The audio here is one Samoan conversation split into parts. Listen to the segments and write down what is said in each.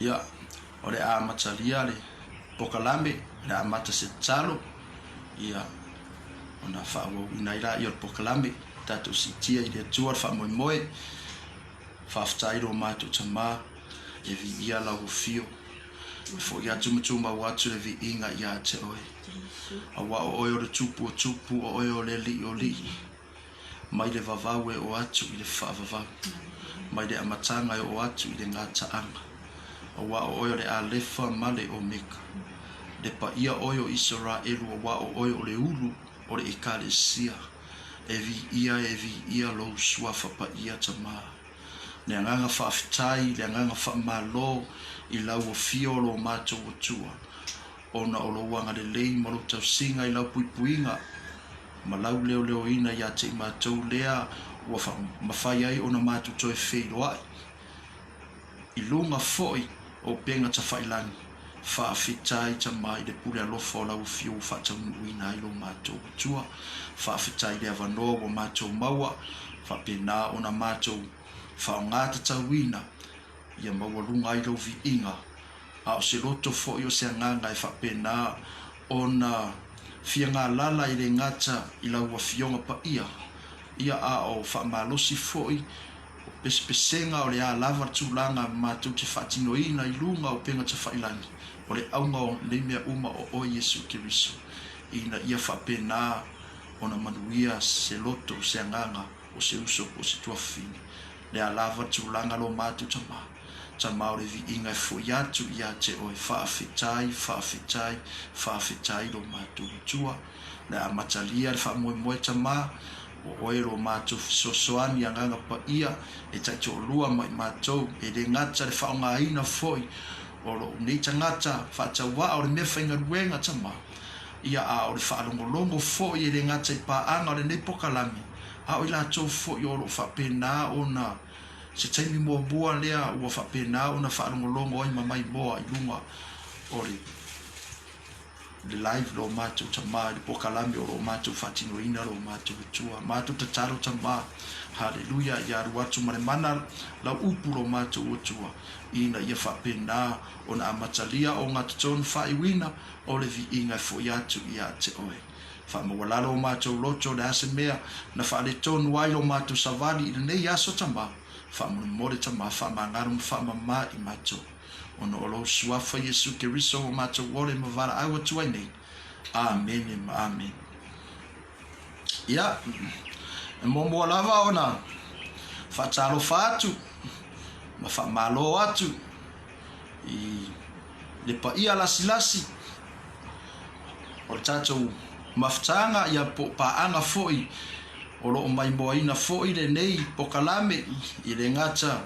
Ia, o le a amatalia le pokalame, o le a amata se tatalo, ia, ona faaauauina ai laia o le pokalame, tatou siitia i le Atua le faamoemoe. Faafetai i lo matou Tama, e viia lau afio, e foi atu ma tumau atu le viiga ia te oe. Aua o oe o le Tupu o tupu, o oe o le Alii o alii. Mai le vavau e oo atu i le faavavau, mai le amataga e oo atu i le gataaga, aua o oe o le Alefa ma le Omeka. Le paia oe o Isaraelu, aua o oe o le ulu o le Ekalesia. E viia, e viia lou suafa paia, Tama. Le agaga faafetai, le agaga faamalo i lau afio o lo matou Atua, ona o lou agalelei ma lou tausiga i lau puipuiga ma lau leoleoina ia te i matou lea ua mafai ai ona matou toe feiloai i luga foi o upega tafailangi. Faafetai Tama i le pule alofa o lau afio ua faataunuuina ai lo matou Atua. Faafetai i le avanoa ua matou maua, faapena ona matou faaaoga tatauina ia maualuga ai lou viiga a o se loto foi o se agaga e faapena ona fia galala e le gata i lau Afioga Paia, ia a o faamalosi foi o pesepesega o le a lava tulaga matou te faatinoina i luga o upega tafailangi, o le auga o nei mea uma o oe Iesu Keriso, ina ia faapena ona manuia se loto, se agaga o se uso po o se tuafafine. Le a lava tulaga lo matou tama. Tama o le viiga e foi atu ia te oe Faafetai, faafetai, faafetai lo matou Atua Le amatalia le faamoemoe Tama o oe lo matou fesoasoani Agaga Paia e taitoalua ma i matou E le gata le faaaogaina foi o lou nei tagata faatauvaa o le mea faigaluega Tama ia a o le faalogologo foi e le gata i paaga o lenei pokalame a o i latou foi o lo o faapena ona Se taimi muamua lea ua faapena ona faalogologo ai ma maimoa i luga o le le live lo matou tama i le pokalame o lo matou faatinoina lo matou Atua. Matou tatalo tama, haleluia, ia alu atu ma le mana lau upu lo matou Atua, ina ia faapena ona amatalia o gatotonu faaiuina o le viiga e foi atu ia te oe. Faamaualalo o matou loto o le a se mea na faaletonu ai lo matou savali i lenei aso tama, faamolemole tama faamagalo ma faamama i matou. Ona o lou Suafa Iesu Keriso ua matou ole ma valaau atu ai nei. Amene ma amene. Ia, e muamua lava ona faatalofa atu ma faamalo atu i le paia lasilasi o le tatou mafutaga ia po o paaga foi o lo o maimoaina foi lenei pokalame i le gata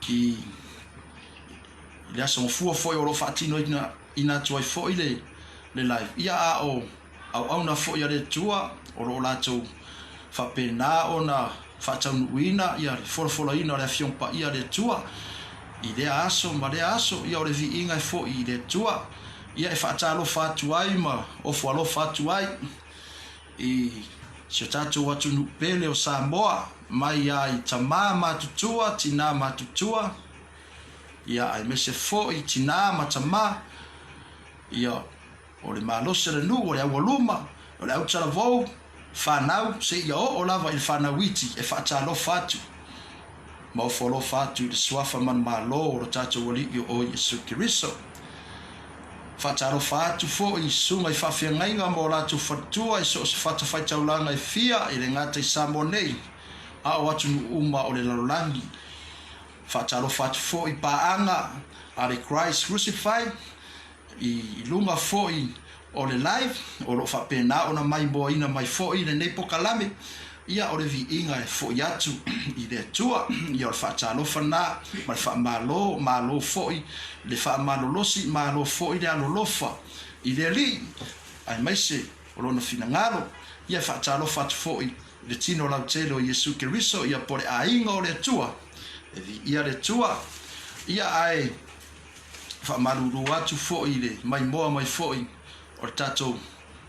i le aso gafua foi o lo o faatinoina ina atu ai foi le le live ia a o auauna foi a le Atua o lo o latou faapena ona faataunuuina ia le folafolaina o le Afioga Paia a le Atua i lea aso ma lea aso, ia o le viiga e foi i le Atua, ia e faatalofa atu ai ma ofo alofa atu ai i si o tatou atunuu pele o Samoa, mai lava i tama matutua, tinā matutua, ia aemaise foi tinā ma tama, ia O le malosi o le nuu, o le aualuma, o le autalavou, fanau, seia oo lava i le fanau iti e faatalofa atu ma ofo alofa atu i le Suafa manumalo o lo tatou Alii o oe Iesu Keriso. Faatalofa atu foi i susuga i faafeagaiga ma o latou faletua i so o se fatafaitaulaga e fia e le gata i Samoa nei a o atunuu uma o le lalolagi. Faatalofa atu foi i paaga a le Christ Crucified, I luga foi o le live, o lo o faapena ona maimoaina mai foi lenei pokalame, ia o le viiga e foi atu i le Atua. Ia o le faatalofa lena ma le faamalo, malo foi le faamalolosi, malo foi le alolofa i le Alii, aemaise o Lona finagalo. Ia e faatalofa atu foi i le tino lautele o Iesu Keriso, ia po o le aiga o le Atua, e viia le Atua. Ia ae faamalulu atu foi i le maimoa mai foi o le tatou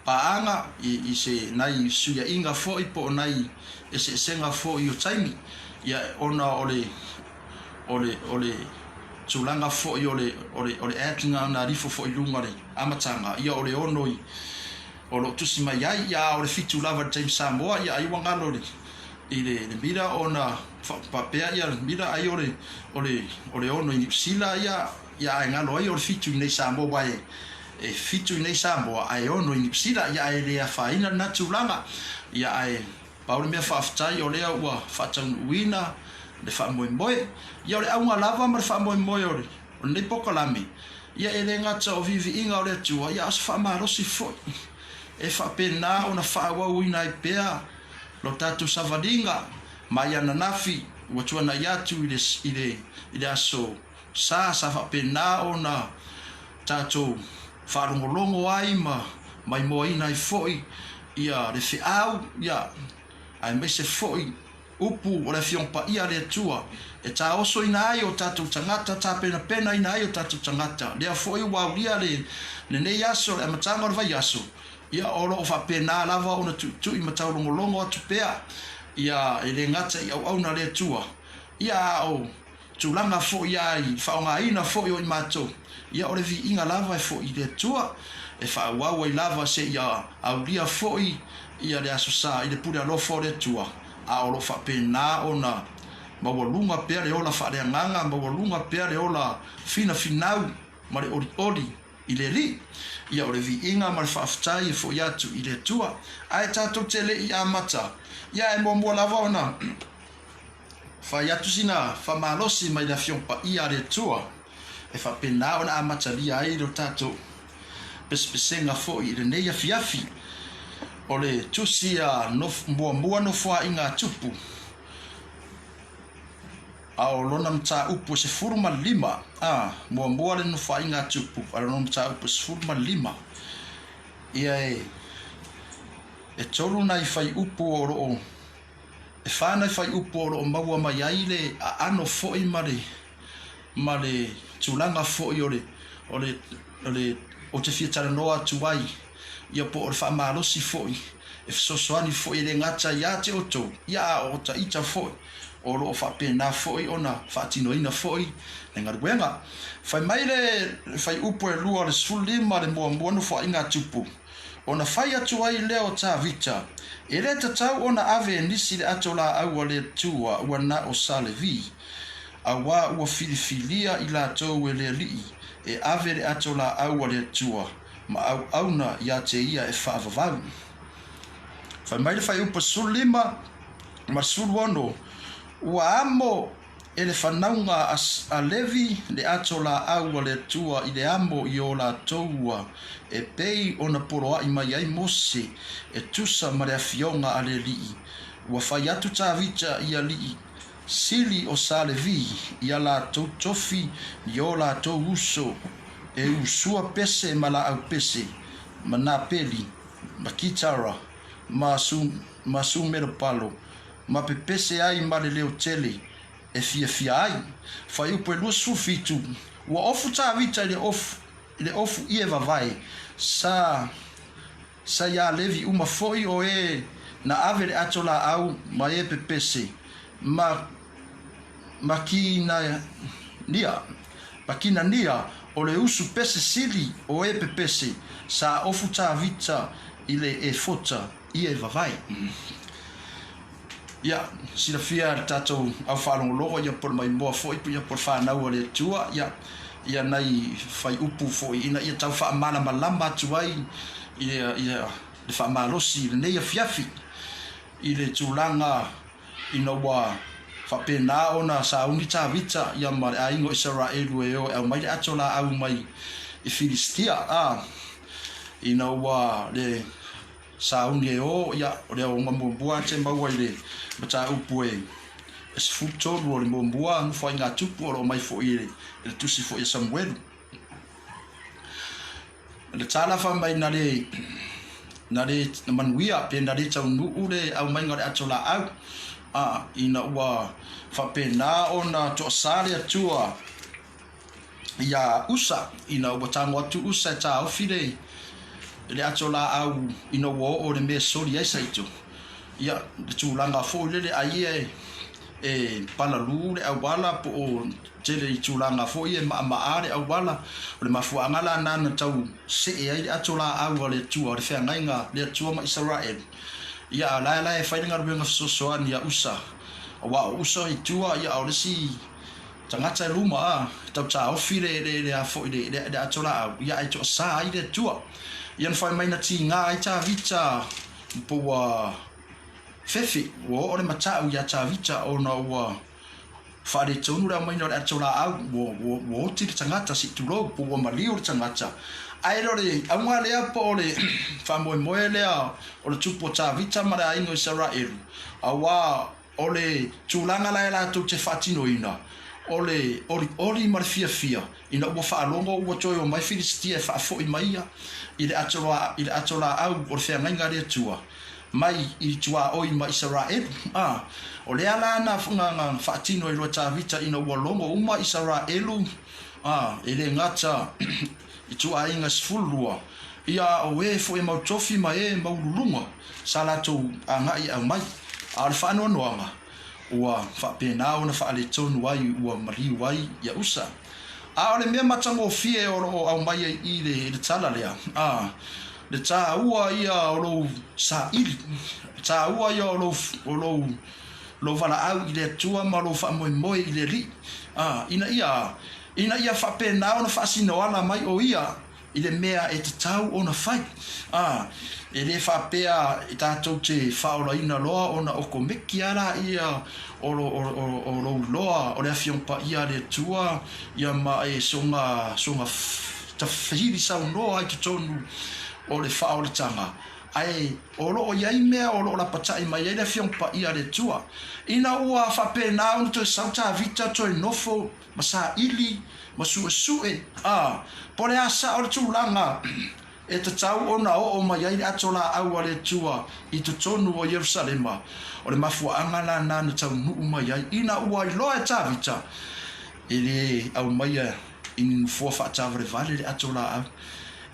paaga i se nai suiaiga foi po o nai eseesega foi o taimi, ia ona o le o le o le tulaga foi o le o le o le ad na na alifo foi i luga o le amataga, ia o le 6 i o lo o tusi mai ai, ia a o le 7 lava i le taimi Samoa, ia ai ua galo i le i le le mila ona faapea ia mila ai o le o le o le 6 i Niu Sila, ia ia ae galo ai o le 7 i nei Samoa, aua e e 7 i nei Samoa ae 6 i Niu Sila, ia ae le afaina lena tulaga, ia ae Pau le mea faafetai o lea ua faataunuuina le faamoemoe. Ia o le auga lava ma le faamoemoe o lenei polokalame, ia e le gata o viiviiga o le Atua, ia a o se faamalosi foi e faapena ona faaauauina ai pea lo tatou savaliga mai ananafi ua tuanai atu i le, i le, i le aso Sa, sa faapena ona tatou faalogologo ai ma maimoaina ai foi ia le feau, ia, aemaise foi upu o le Afioga Paia a le Atua e taosoina ai o tatou tagata, tapenapenaina ai o tatou tagata. Lea foi ua aulia le, lenei aso, le amataga o le vaiaso, ia, o lo o faapena lava ona tuitui ma taulogologo atu pea, ia, e le gata i auauna a le Atua, ia, a o tulaga foi a i faaaogaina foi o i matou, ia o le viiga lava e foi i le Atua, e faaauau ai lava seia aulia foi ia le Aso Sa i le pule alofa o le Atua, a o lo o faapena ona maualuga pea le ola faaleagaga, maualuga pea le ola finafinau ma le olioli i le Alii. Ia o le viiga ma le faafetai e foi atu i le Atua. Ae tatou te le i amata, ia e muamua lava ona Fai atu sina faamalosi mai le Afioga Paia a le Atua e faapena ona amatalia ai lo tatou pesepesega foi i lenei afiafi. O le tusi a muamua Nofoaiga a Tupu, a o lona mataupu e 15, a, muamua le Nofoaiga a Tupu, a o lona mataupu e 15. Ia e, e tolu nai faiupu o lo o E whā nai whaiupu o lo o maua mai ai le aano foi ma le, ma le tulaga foi o le, o le, o le, ou te fia talanoa atu ai, ia po o le faamalosi foi, e fesoasoani foi e le gata ia te outou, ia a o ita foi, o lo o faapena foi ona faatinoina foi le galuega. Fai mai le whaiupu e lua o le 15 le muamua nofoaiga a Tupu, Ona fai atu ai lea o Tavita, E le tatau ona ave e nisi le ato laau a le Atua ua na o sa Levi, auā ua filifilia i latou e le Alii e ave le ato laau a le Atua ma auauna ia te ia e faavavau. Fai mai le fuaiupu 15 ma le 16, Ua amo E le whanaunga a Levi le ato laau a le Atua i le amo i o latou ua e pei ona poloai mai ai Mose e tusa ma le afioga a le Alii. Ua fai atu Tavita i alii sili o sa Levi i a latou tofi i o latou uso e usua pese ma laau pese, ma napeli, ma kitara, ma ma sumelopalo, ma pepese ai ma le leo tele e fiafia ai. Fuaiupu e 27, Ua ofu Tavita i le ofu, i le ofu ie vavae, sa, sa iā Levi uma foi o e na ave le ato laau ma e pepese, ma, ma kina nia, ma kinania o le usu pese sili o e pepese, sa ofu Tavita i le efota. Ia e vavae. Ia, silafia e le tatou au faalogologo, ia po o le maimoa foi, ia po o le fanau a le Atua, ia, ia nai faiupu foi ina ia tau faamalamalama atu ai ia, ia le faamalosi i lenei afiafi i le tulaga ina ua faapena ona sauni Tavita ia ma le aiga o Isaraelu e o e aumai le ato laau mai i Filistia, a, ina ua le sauni e o, ia, o le aoga muamua te maua i le mataupu e 13 o le muamua nofoaiga tupu o lo o mai foi i le tusi foi a Samuelu. Le tala fai mai na le na le manuia pe na le taunuu le aumaiga o le ato laau, a, ina ua faapena ona toasā le Atua iā Usa, ina ua tago atu Usa e taofi le le ato laau ina ua oo i le mea e soli ai Saito, ia, le tulaga foi lele ai ia e e palalū le auala po o tele i tulaga foi e maʻamaʻa le auala. O le mafuaaga la na na tau see ai le ato laau a le Atua, o le feagaiga a le Atua ma Isaraelu. Ia, a o la e la e fai le galuega fesoasoani a Usa, aua o Usa i tua, ia, a o le isi tagata e luma, a, e tau taofi le, le, le a foi le, le, le ato laau, ia, ae toasa ai le Atua. Ia na fai mai na tiga ai Tavita po ua fefe, ua oo le matau iā Tavita ona ua faaletonu le aumaiga o le ato laau, ua, ua, ua oti le tagata, se i tulou, po ua maliu le tagata. Ae le o le auga lea po o le faamoemoe lea o le tupu o Tavita ma le aiga o Isaraelu, auā o le tulaga la e latou te faatinoina, o le olioli ma le fiafia, ina ua faalogo ua toe omai Filisitia e faafoi mai ia i le ato, i le ato laau o le feagaiga a le Atua, mai i tuaoi ma Isaraelu. A, o lea la na, na, na faatino ai loa Tavita ina ua logo uma Isaraelu, a, e le gata i tuaaiga 12, ia a o e foi e mau tofi ma e maualuluga sa latou agai e aumai. A o le faanoanoaga, ua faapena ona faaletonu ai ua maliu ai ia Usa. A o le mea matagofie o lo o aumai ai i le, le tala lea, a, le tāua ia o lou saili, le tāua ia o lou, o lou, lou valaau i le Atua ma lou faamoemoe i le Alii, a, ina ia, ina ia faapena ona faasinoala mai o Ia i le mea e tatau ona fai. Ā, e le faapea e tatou te faaolaina loa ona okomeki a laia o, o, o, o lou loa o le Afioga Paia a le Atua, ia ma e soga, soga tafili saunoa i totonu o le faaolataga, ae o lo o i ai mea o lo o lapatai mai ai le Afioga Paia a le Atua. Ina ua faapena ona toe sau Tavita toe nofo ma saili, ma suesue, ā, po o le a sao le tulaga e tatau ona oo mai ai le ato laau a le Atua i totonu o Ierusalema, o le mafuaaga la na na taunuu mai ai, ina ua iloa e Tavita, e le aumaia i ni nofoa faatavalevale le ato laau,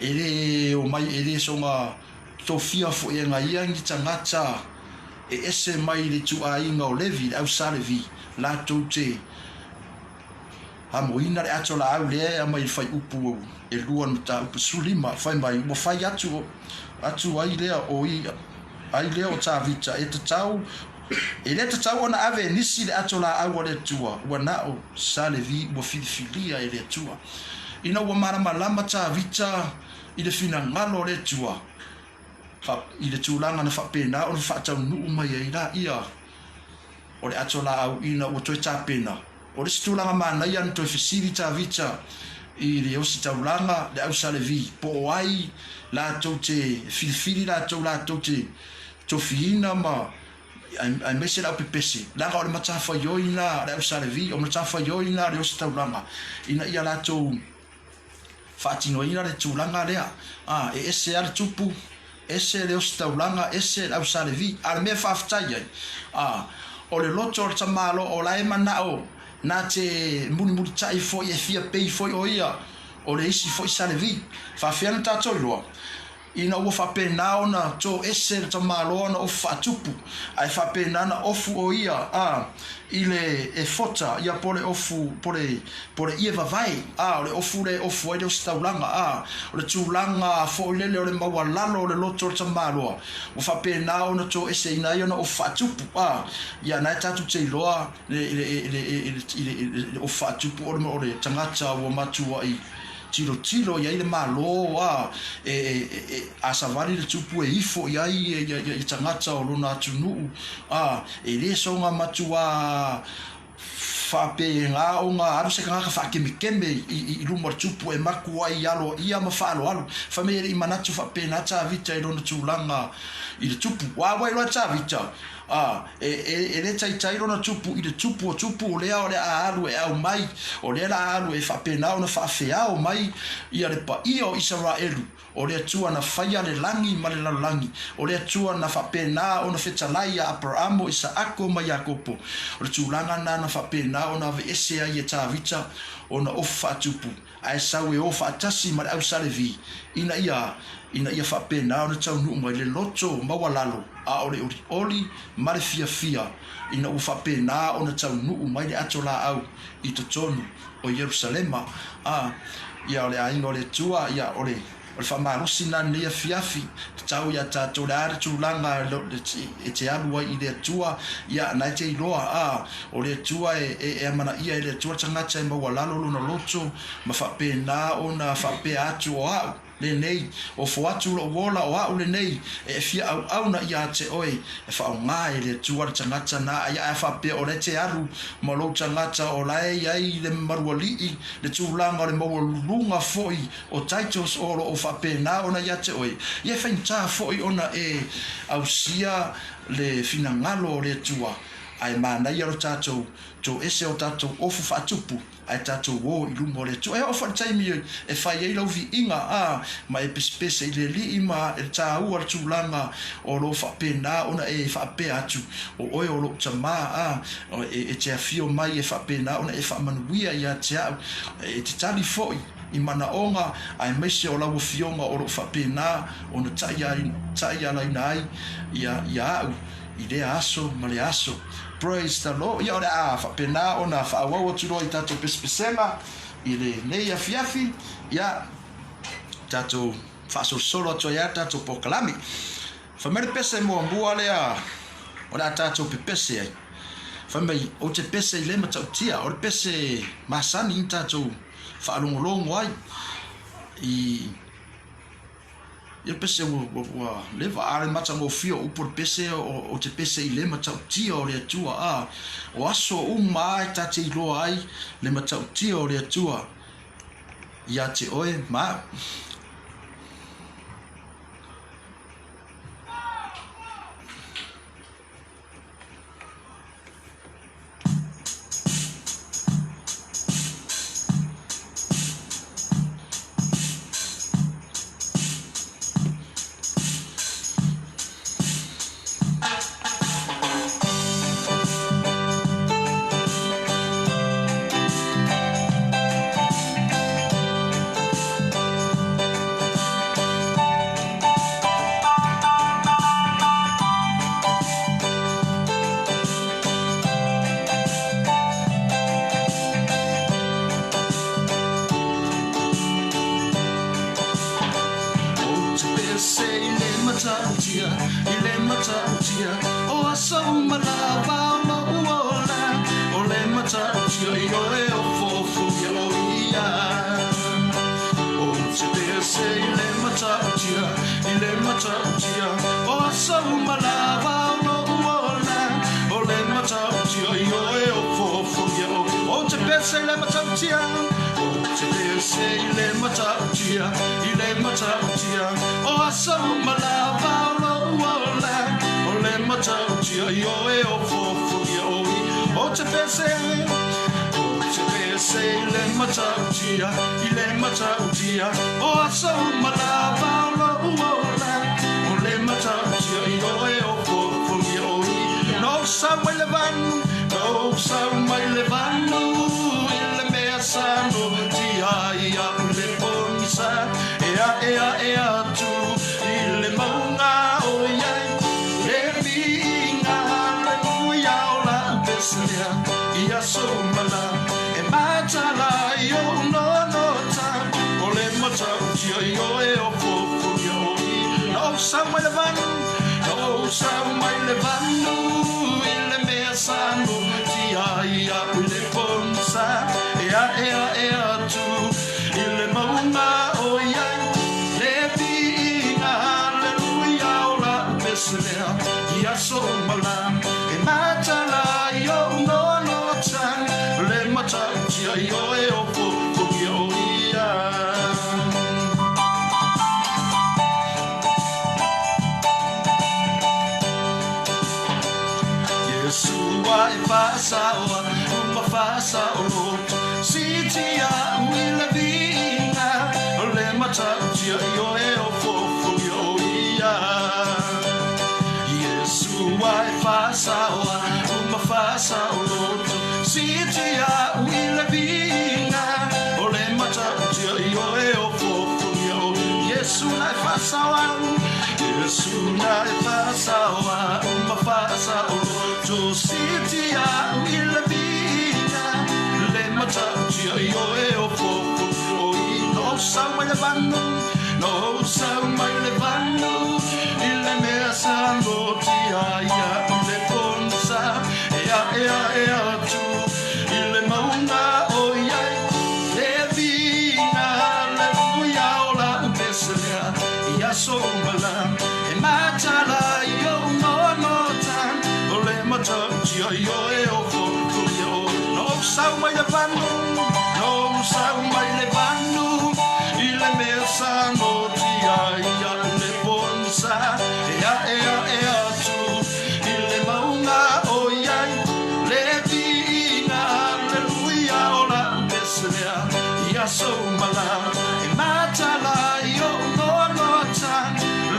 e le omai, e le soona tofia foi e ia ni tagata e ese mai le ituaiga o Levi, le au sa Levi, latou te Amoina le ato laau lea e aumai i le fuaiupu e 2 o le mataupu 15, fai mai, ua fai atu, atu ai lea o i, ai lea o Tavita, e tatau, e le tatau ona ave e nisi le ato laau a le Atua, ua na o sa Levi ua filifilia e le Atua. Ina ua malamalama Tavita i le finagalo o le Atua, fa, i le tulaga na faapena ona faataunuu mai ai la ia, o le ato laau ina ua toe tapena. O le isi tulaga manaia na toe fesili Tavita i le ositaulaga, le au sa Levi, po o ai latou te filifili latou latou te tofiina ma aemaise le au pepese, leaga o le matafaioi na a le au sa Levi, o matafaioi na a le ositaulaga ina ia latou faatinoina le tulaga lea, ā, e ese lava le tupu, ese le ositaulaga, ese le au sa Levi. A o le mea e faafetai ai, ā, o le loto o le tamaloa o la e manao na te mulimulitai foi e fia pei foi o ia o le isi foi sa Levi. Faafefea ona tatou iloa? Ina ua faapena ona toese le tamaloa na ofu faatupu, ae faapena na ofu o ia, a, i le efota, ia po le ofu, po le, po le ie vavae, a, o le ofu lea e ofu ai le ositaulaga, a, o le tulaga foi lele o le maualalo o le loto o le tamaloa, ua faapena ona toeseina ai ona ofu faatupu, a, ia na e tatou te iloa le, le, le, le, le, le, le ofu faatupu o le, o le tagata ua matuai Tilotilo i ai le Malo, a, e, e, e, a savali le tupu e ifo i ai ia, ia, ia, ia tagata o lona atunuu, a, e le soga matuā faapena ona alu se tagata faakemekeme i, i, i luma o le tupu e maku ai i aloaia ma faaaloalo. Fai mai e le i manatu faapena Tavita i lona tulaga i le tupu. Ua ua iloa e Tavita, a, E, e, e le taitai lona tupu i le tupu o tupu, o lea o le a alu e aumai, o lea la a alu e faapena ona faafeao mai ia le paia o Isaraelu. O le Atua na faia le lagi ma le lalolagi, o le Atua na faapena ona fetalai iā Aperaamo, Isaako ma Iakopo. O le tulaga lena na faapena ona aveese ai e Tavita ona ofu faatupu, ae sau e o faatasi ma le au sa Levi, ina ia, ina ia faapena ona taunuu mai le loto maualalo, a o le olioli ma le fiafia, ina ua faapena ona taunuu mai le ato laau i totonu o Ierusalema, a, ia, o le aiga o le Atua, ia, o le, o le faamalosi lena i lenei afiafi, tatau ia tatou, le a le tulaga e te alu ai i le Atua, ia, na e te iloa, a, o le Atua e, e, e amanaia e le Atua le tagata e maualalo lona loto, ma faapena ona faapea atu, o a'u, Lenei, ofo atu lou ola o a'u lenei, e fia auauna ia te oe, e faaaoga e le Atua le tagata na ai ae faapea o la e te alu ma lou tagata o la e i ai le malualii, le tulaga o le maualuluga foi o titles o lo o faapena ona ia te oe, ia e faigata foi ona e ausia le finagalo o le Atua, ae manaia lo tatou toese o tatou ofu faatupu. Ae tatou o i luma o le Atua. E oo foi le taimi e fai ai lau viiga, a, ma e pesepese i le Alii ma e taua le tulaga o lo o faapena ona e faapea atu, O oe o lou tama, a, e te afio mai e faapena ona e faamanuia ia te au. E te tali foi i manaoga aemaise o lau afioga o lo o faapena ona taialaina ai ia au. I lea aso ma lea aso. Praise the Lord. Ia o le a faapena ona faaauau atu loa i tatou pesepesega i lenei afiafi. Ia, tatou faasolosolo atu ai lava le tatou polokalame. Fai mai le pese muamua lea o le a tatou pepese ai. Fai mai, ou te pese i le matautia, o le pese masani na tatou faalogologo ai i Ia pese ua leva, a le matagofie o upu o le pese, o te pese i le matautia o le Atua, a o aso uma a e ta te iloa ai le matautia o le Atua ia te oe ma au. Ou te pese i le matautia, i le matautia, o aso uma lava o lou ola, o le matautia i oe ofoofo ia o ia. Ou te pese i le matautia, i le matautia, o aso uma lava o lou ola, o le matautia i oe ofoofo ia o. Ou te pese i le matautia, ou te pese i le matautia, i le matautia, o aso uma lava o lou ola, o le matautia i oe ofoofo ia o. Ou te pese, ou te pese i le matautia, i le matautia, o aso uma lava o lou ola, o le matautia i oe ofoofo ia o. Na ou sau mai le vanu, na ou sau mai le vanu, i le mea sa noatia ai a'u i le pogisa, e ae ae atu i le mauga o i ai le viiga haleluia o la'u pese lea i aso uma la e matala ai ou nonota o le matautia i oe ofoofo ia o i. Na ou sau mai le vanu, na ou sau mai le vanu, i le mea sa noatia ai a'u i le pogisa, e ae ae atu i le mauga o i ai le viiga haleluia o la'u pese lea i aso uma la e matala ai ou nonota le matautia i oe ofoofo ia o ia. Iesua e faasaoa uma faasao loto siitia a'u i le viiga o le matautia i oe. faasao a'u ma faasaoloto Siitia a'u i le viiga o le matautia Ioe ofofogia o Iesu na e faasao a'u Iesu na e faasao a'u ma faasaoloto Siitia a'u i le viiga le matautia Ioe ofofogia o Na ou sau mai le vanu Na ou sau mai le vanu I le mea sa notia ai a'u i le pogisa E a'e a'e atu i le mauga o i ai Le viiga Aleluia o la'u pese lea I aso uma la E matala i o'u noanoata O le matautia Ioe ofofogia o Na ou sau mai le vanu Na ou sau mai le vanu I le mea sa notia ai a'u i le pogisa E a'e a'e atu i le mauga o i ai Le viiga Aleluia o la'u pese lea I aso uma la E matala ai o'u noanoata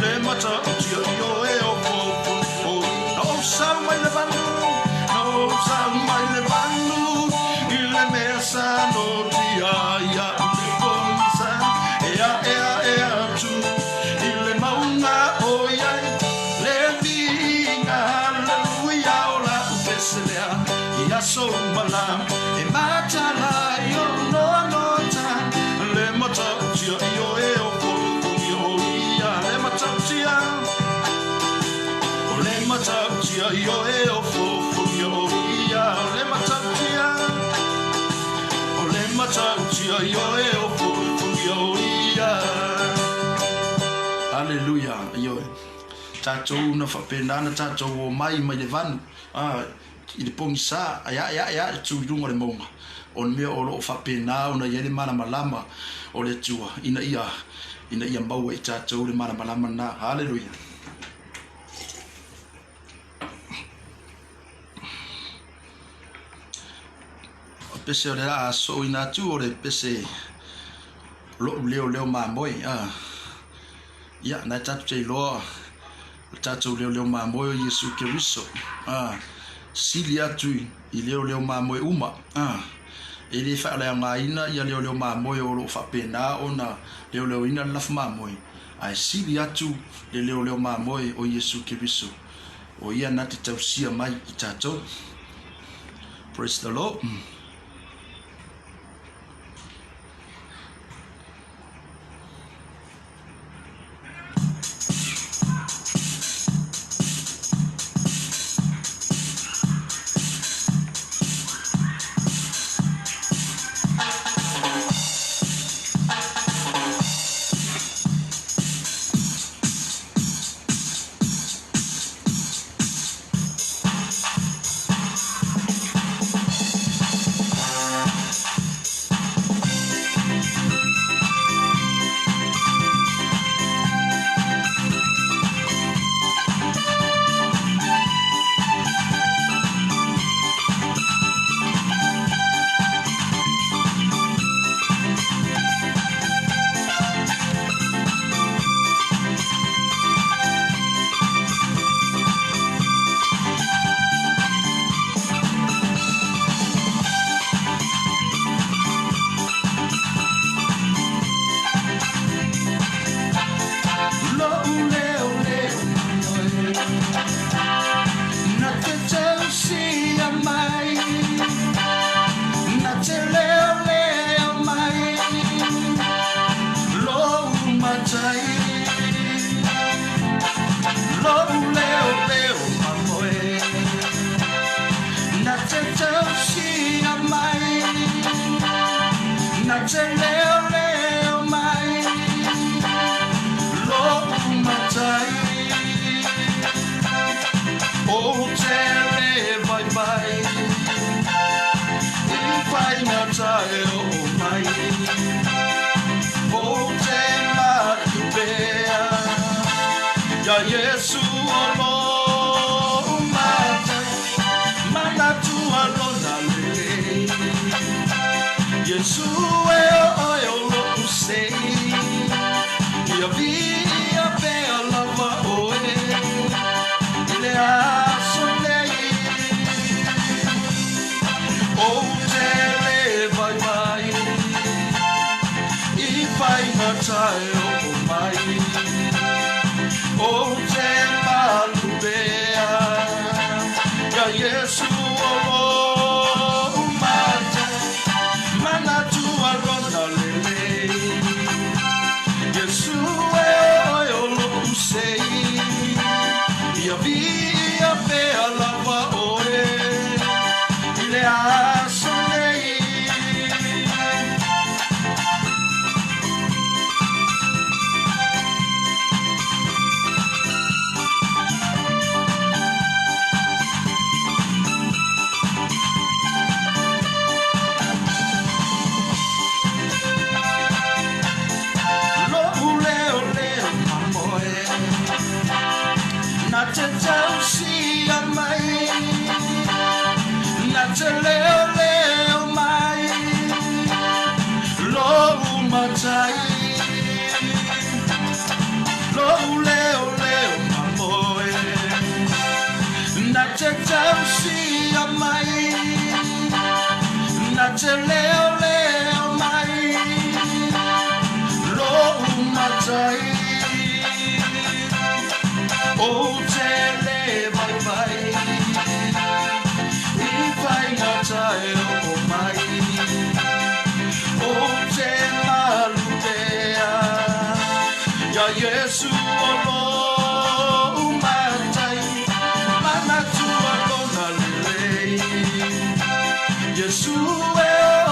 Le matautia Ioe ofoofo Na ou sau mai le vanu Na ou sau mai le vanu I le mea sa notia ai a'u i le pogisa E a'e a'e atu i le mauga o i ai Le viiga Aleluia o la'u pese lea I aso uma la E matala ai o'u noanoata Le matautia Ioe ofofogia o ia Le matautia O le matautia Ioe ofofogia o ia O le matautia O le matautia Ioe ofofogia o ia Aleluia Ioe tatou na faapena na tatou omai mai le vanu a i le pogisa ae a'e a'e a'e tu i luga o le mauga o le mea o lo o faapena ona i ai le malamalama o le Atua ina ia ina ia maua i tatou le malamalama lena. Haleluia. O pese o le a sooina atu o le pese lo'u leoleo mamoe a ia na e tatou te iloa o le tatou leoleo mamoe o Iesu Keriso a sili atu i leoleo mamoe uma a e le faaleaogaina ia leoleo mamoe o lo o faapena ona leoleoina le lafu mamoe ae sili atu le leoleo mamoe o Iesu Keriso o ia na te tausia mai i tatou. Praise the Lord. Lo'u leoleo mamoe Na te tausia mai Na te leoleo mai Lou matai Lou leoleo mamoe Na te tausia mai Na te leoleo mai Lou matai Ou te le vaivai I faigata e oo mai Ou te matu pea Ia Iesu o lou matai Manatua lona lelei Iesu e oe o lo'u sei Ia viia pea lava oe I le aso nei. te leoleo mai lou matai. Ou te le vaivai i faigata e oo mai. Ou te malu pea iā Iesu o lou matai, manatua lona lelei. Iesu e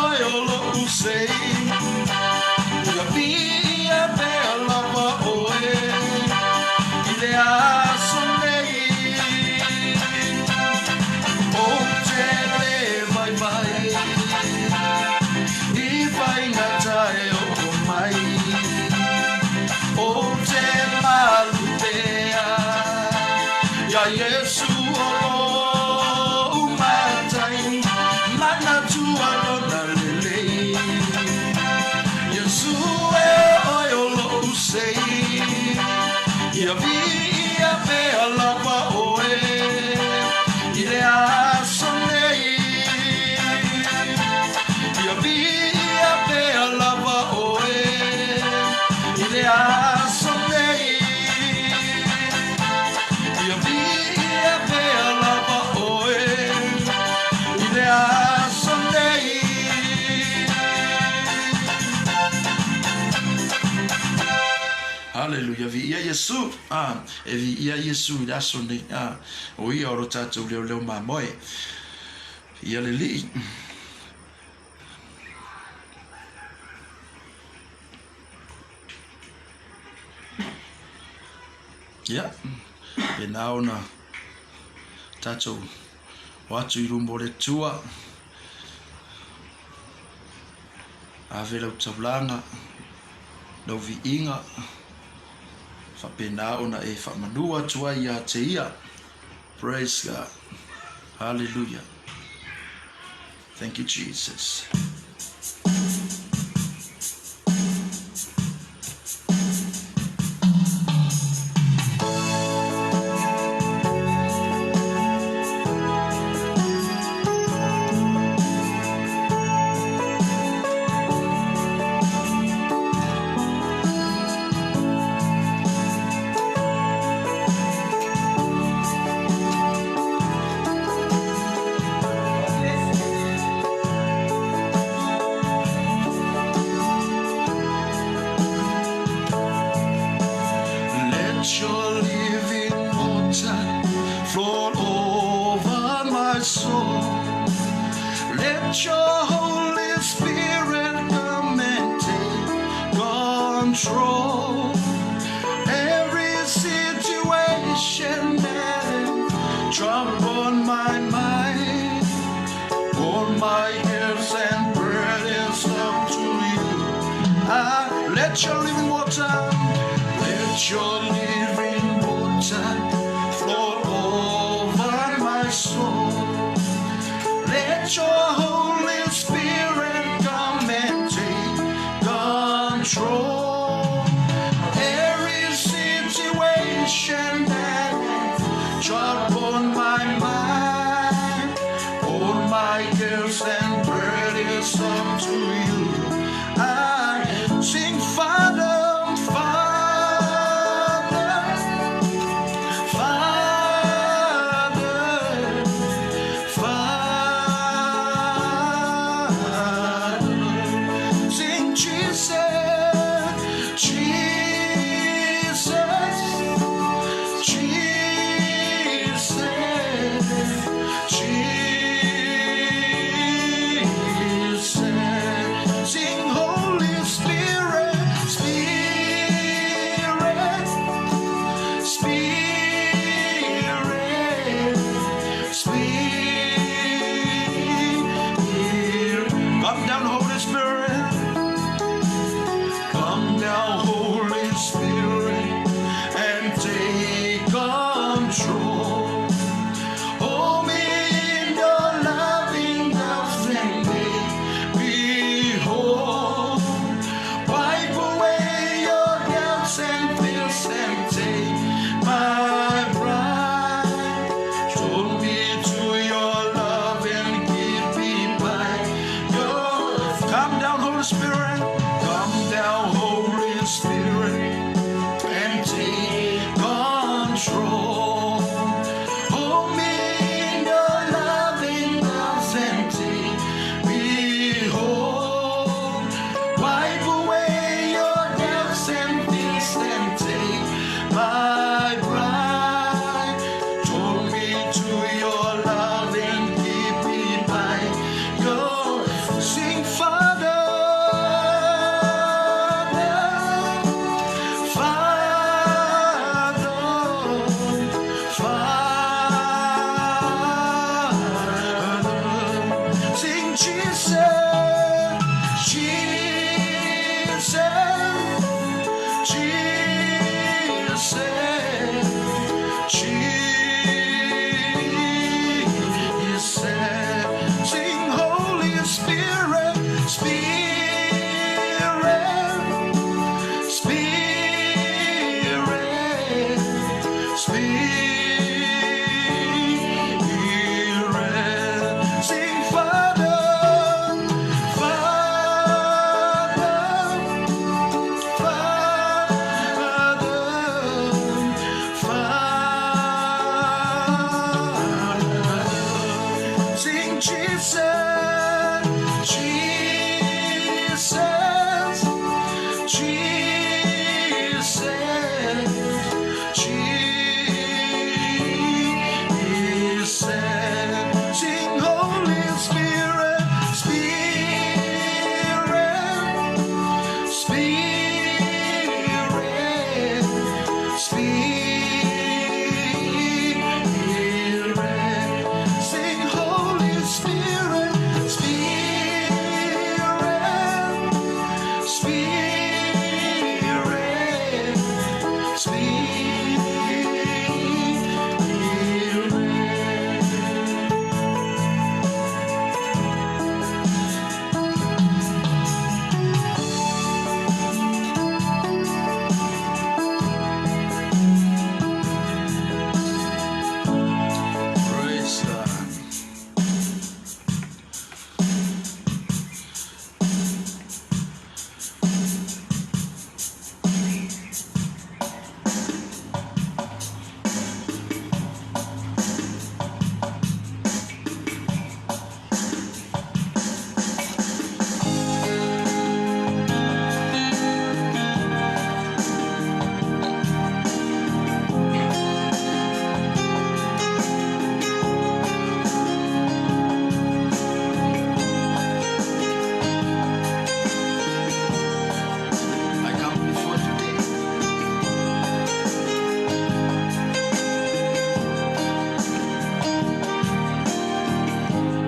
oe o lou sei, ia viia pea lava oe i le aso nei. Ou te le vaivai i faigata e oo mai. Ou te malu pea iā Iesu o lou matai, manatua lona lelei. Iesu e oe o lou sei, ia viia pea lava oe i le aso nei. Ia viia pea lava oe i le aso nei. Ia viia pea lava oe i le aso nei. Haleluia, viia Iesu. Ah, e viia Iesu i le aso nei. Ah, o ia o lo tatou leoleo mamoe. Ia le Alii. Ia, pēnā ona tatou o atu i luma o le Atua, ave lau taulaga, lau viiga, faapena ona e faamanu atu ai ia te Ia. Praise God. Hallelujah. Thank you, Jesus. Let your living water flow over my soul. Let your Holy Spirit come and take control. Every situation that troubled my mind, all my cares and burdens up to you. Ah, let your living water, let your living water flow over my soul. Let your Holy Spirit come and take control. Every situation that troubled my mind, all my cares and burdens up to you. I sing, Father, Father, Father, Father. Sing Jesus, Jesus, Jesus, Jesus. Praise God. I come before today.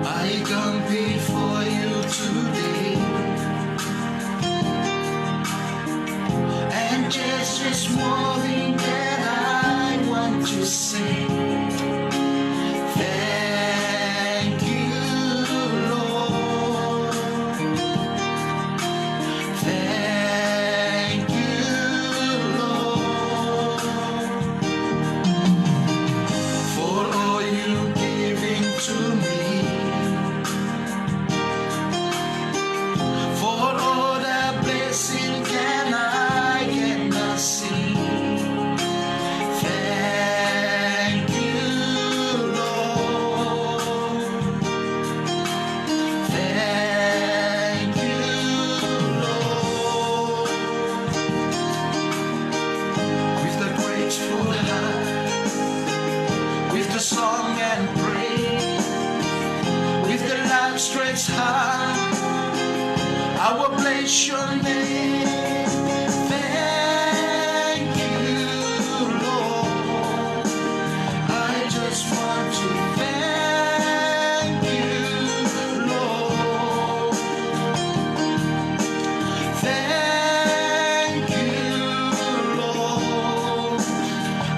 I come before you today. And there's just one thing that I want to say. Thank you, Lord. Thank you, Lord, for all you giving to me, for all the blessing can I cannot see. Thank you, Lord. Thank you, Lord. With a grateful heart, with the song and praise, with the outstretched heart, I will bless your name. Thank you, Lord. I just want to thank you, Lord. Thank you, Lord.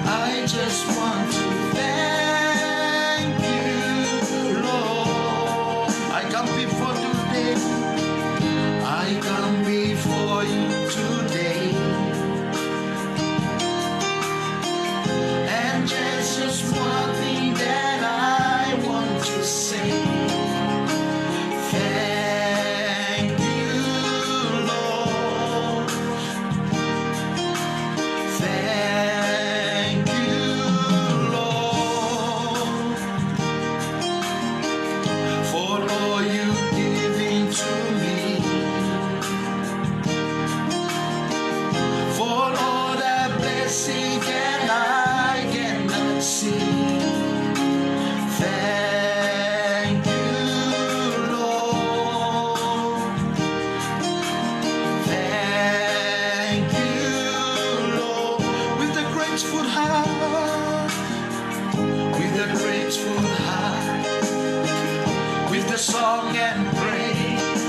I just want to thank you, Lord. I come before today. I come before you today. And there's just one thing that I want to say. Thank you, Lord. Thank you, Lord, for all you giving to me, for all the blessing that I cannot see. Thank you, Lord. Thank you, Lord, with a grateful heart, with a grateful heart, with the song and praise,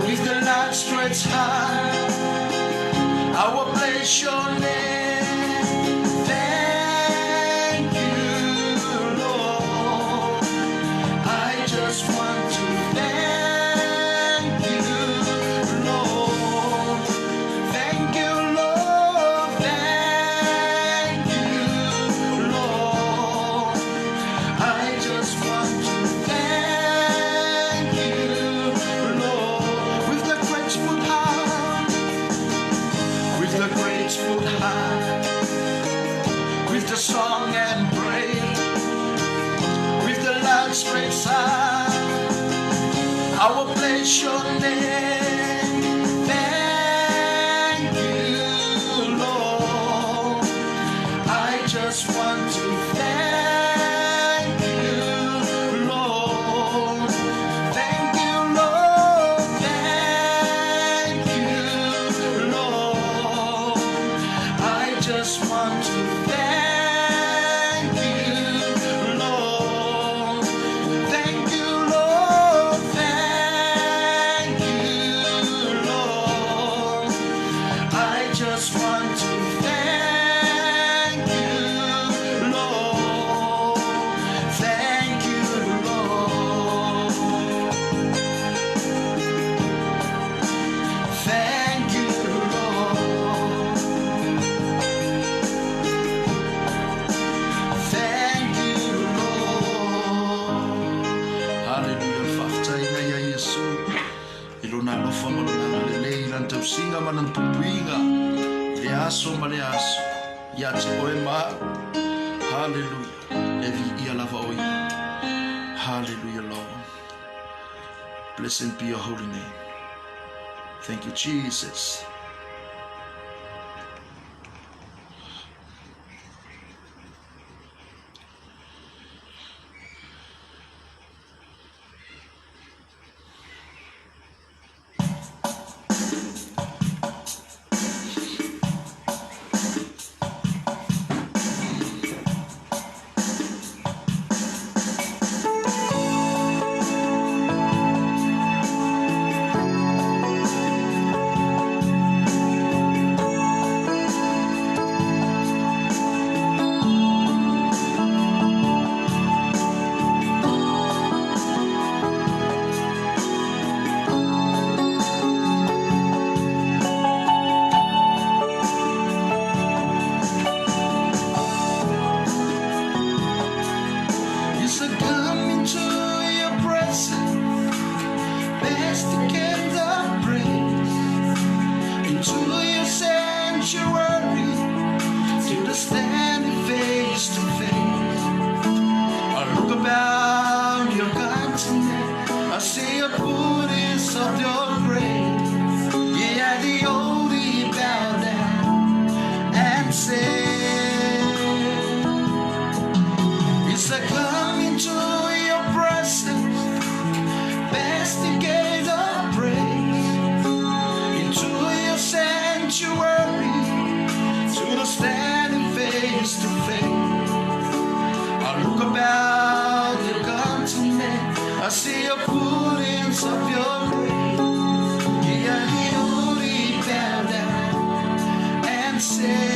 with the outstretched heart, I will bless your name. Thank you, Lord. I just want to thank you, Lord. Thank you, Lord. Thank you, Lord. I just want to thank you, Lord. With a grateful heart, with a grateful heart, with the song and praise, with the outstretched heart, I will bless your name. Thank you, Lord. I just want to thank you, Lord. Thank you, Lord. Thank you, Lord. I just want to thank you, Lord. Thank you, Lord. Thank you, Lord. I just want to thank ma Lana puipuiga i lea aso ma lea aso, ia te oe ma au. Haleluia. E viia lava o Ia. Haleluia, Lord. Blessed be your holy name. Thank you, Jesus. Yes, I come into your presence, best to get the praise, into your sanctuary, to the standing face to face. I look about your continent, I see a fullness of your grace. Yeah, the only bow down and say, Yes, I come into your presence, best to get the praise, into your sanctuary, to the standing face to face. I look about your continent, I see a fullness of your grace. Yeah, the only bow down and say,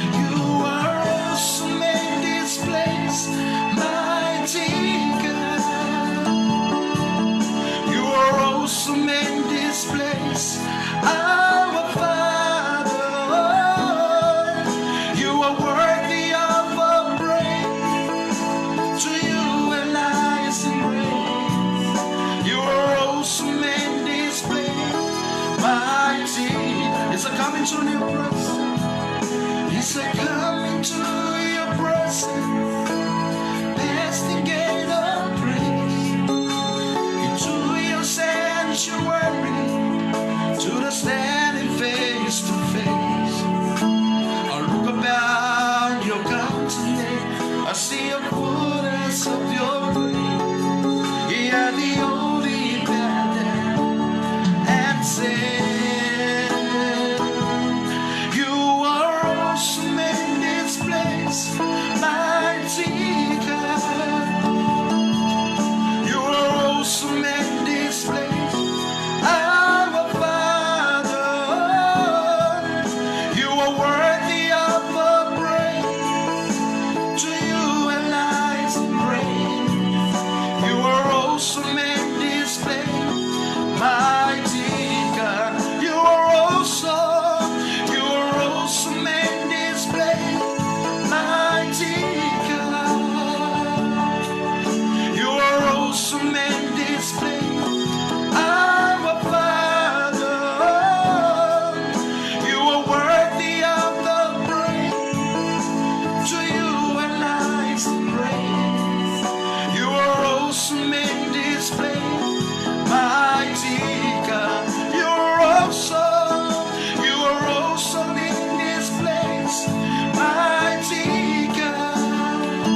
You are awesome in this place, mighty God. You are awesome in this place, our Father. You are worthy of our praise. To you and I sing praise. You are awesome in this place, mighty. It's a coming to your presence. It's a coming to your presence. Best to get a praise into your sanctuary, to the standing face to face. I look about your continent, I see a fullness of your grace. Yeah, the only bow down and say, You are awesome in this place, mighty God. You are awesome in this place, our Father. You are worthy of our praise. To you and I praise. You are awesome in this place, mighty God. You are awesome. You are awesome in this place, mighty God. You are awesome in this place, our Father. You are worthy of the praise. To you and I praise. You are awesome in this place, mighty God. You are awesome. You are awesome in this place, mighty God.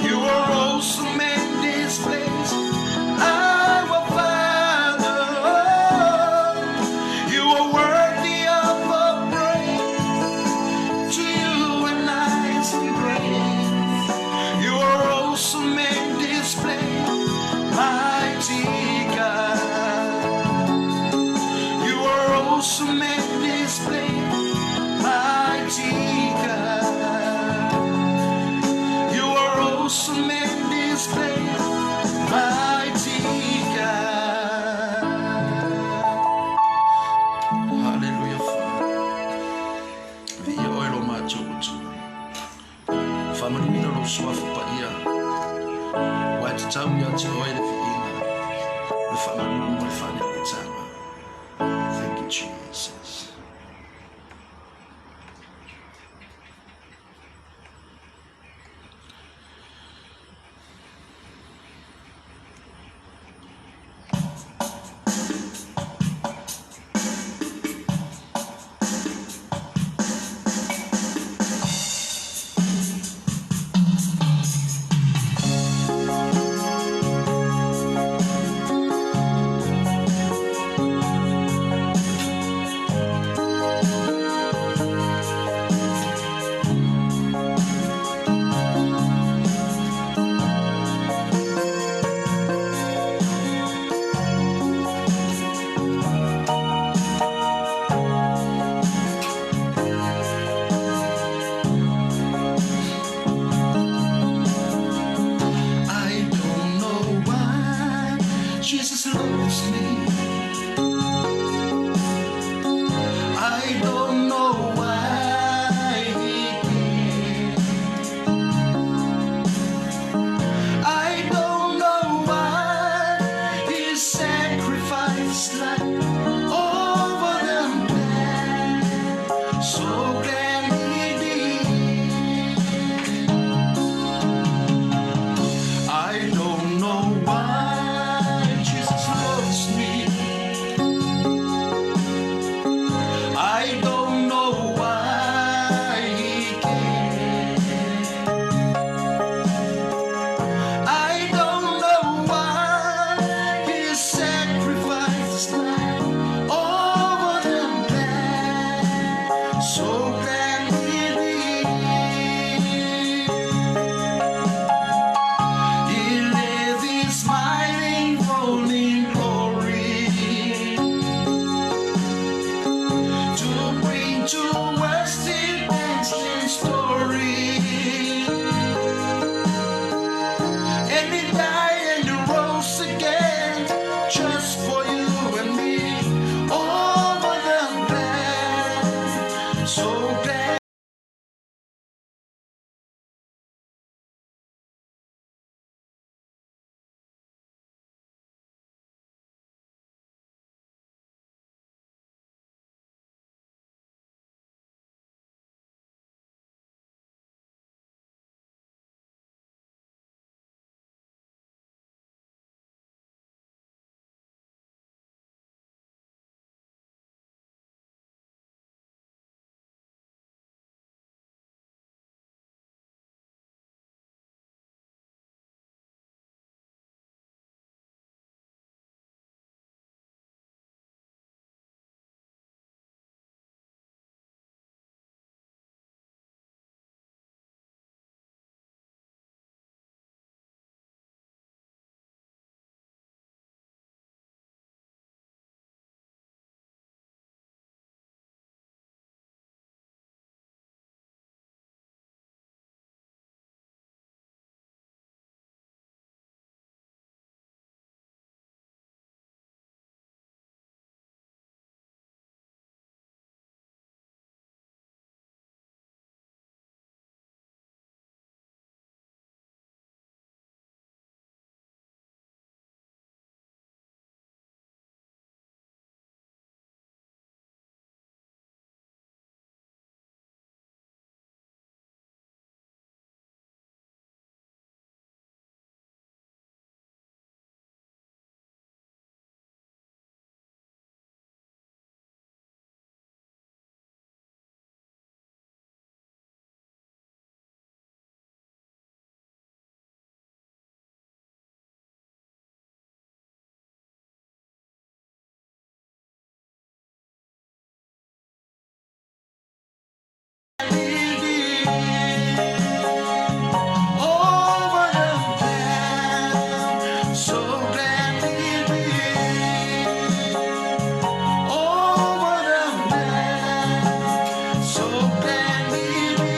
You are awesome in this place, our Father. You are worthy of our praise. To you and I praise. You are awesome in this place, mighty God. You are awesome in this place, mighty God. You are awesome in this place, mighty God. Hallelujah, Father. Viia oe lo matou Atua. Faamanuina lou suafa paia, aua e tatau ia te oe le viiga, le faamanu ma le faaneetaga. Jesus. I don't know why Jesus loves me. I don't know why he cares. I don't know why he sacrificed life over the man. So glad he did. I don't know why Jesus loves me. I don't know why he cares. I don't know why he sacrificed life over the man. So glad he did. He led his smiling throne in glory to bring to us the ancient story. And he died and he rose again just for you and me. Over the land. So glad. Over the land, so glad he did. Over the land, so glad he did.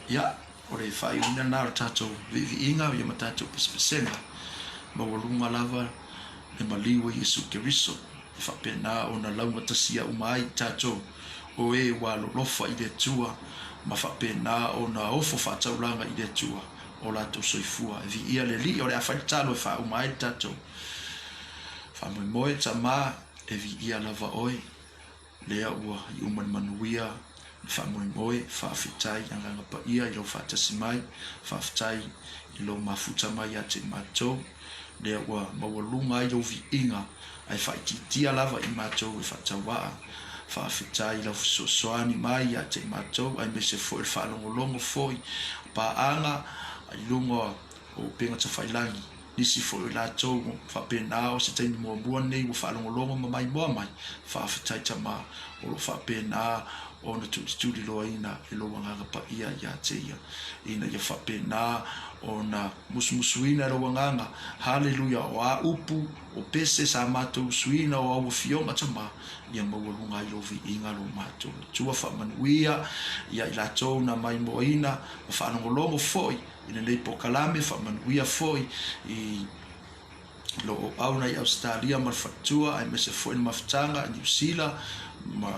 Ia, o le faaiuina lena o le tatou viiviiga ia ma tatou pesepesega maualuga lava le maliu o Iesu Keriso e faapena ona laugatasia uma ai i tatou o e ua alolofa i le Atua ma faapena ona ofo faataulaga i le Atua o latou soifua. E viia le Alii o le a fai le talo e faauma ai le tatou. Faamoemoe tama e viia lava oe, lea ua iu ma le manuia le faamoemoe, faafetai Agaga Paia i lou faatasi mai, faafetai i lou mafuta mai ia te i matou, lea ua maualuga ai lou viiga ae faaitiitia lava i matou e faatauaa. Faafetai i lau fesoasoani mai ia te i matou aemaise foi o le faalogologo foi a paaga i luga o upega tafailagi. Nisi foi o i latou ua faapena o se taimi muamua lenei ua faalogologo ma maimoa mai, faafetai Tama o lo o faapena ona tulituliloaina e lou Agaga Paia ia te ia, ina ia faapena ona musumusuina e lou Agaga, Haleluia, o a upu, o pese sa matou usuina o au afioga Tama, ia maualuga ai lou viiga lo matou Atua faamanuia ia i latou na maimoaina ma faalogologo foi i lenei polokalame, faamanuia foi i lo auauna i Ausetalia ma le faletua aemaise foi le mafutaga i Niu Sila ma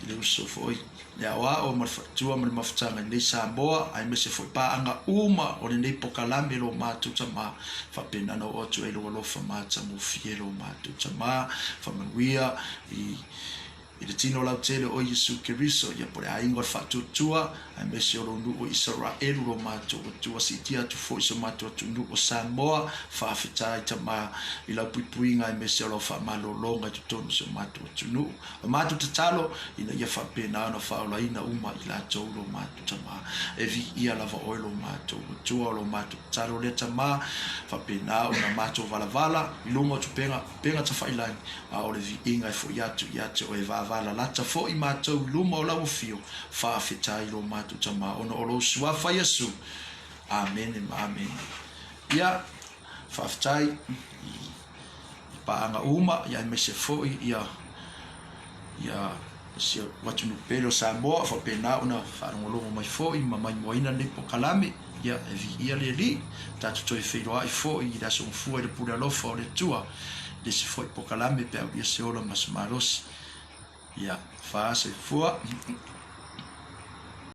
i le uso foi le aoao ma le faletua ma le mafutaga i nei Samoa aemaise foi paaga uma o lenei polokalame lo matou Tama faapena na oo atu ai lou alofa matagofie lo matou Tama faamanuia i I le tino lautele o Iesu Keriso, ia po le aiga o le faatuatua, aemaise o lou nuu o Isaraelu lo matou Atua, siitia atu foi so matou atunuu o Samoa, faafetai Tama i lau puipuiga aemaise o lau faamalologa i totonu o si o matou atunuu. O matou tatalo, ina ia faapena ona faaolaina uma i latou lo matou Tama. E viia lava oe lo matou Atua, o lo matou tatalo lea Tama, faapena ona matou valavala i luga o tupega, Pega tafailagi, a o le viiga e foi atu ia te oe vavalalata foi matou i luma o lau afio, faafetai lo matou Tama ona o lou Suafa Iesu. Amene ma amene. Ia, faafetai i paaga uma, ia aemaise foi ia ia si ou atunuu pele o Samoa, faapena ona faalogologo mai foi ma maimoaina lenei polokalame. Ia, e viia le Alii, tatou toe feiloai foi i le aso Gafua i le pule alofa o le Atua, i le isi foi polokalame pe a aulia se ola ma se malosi. Ia, fa soifua.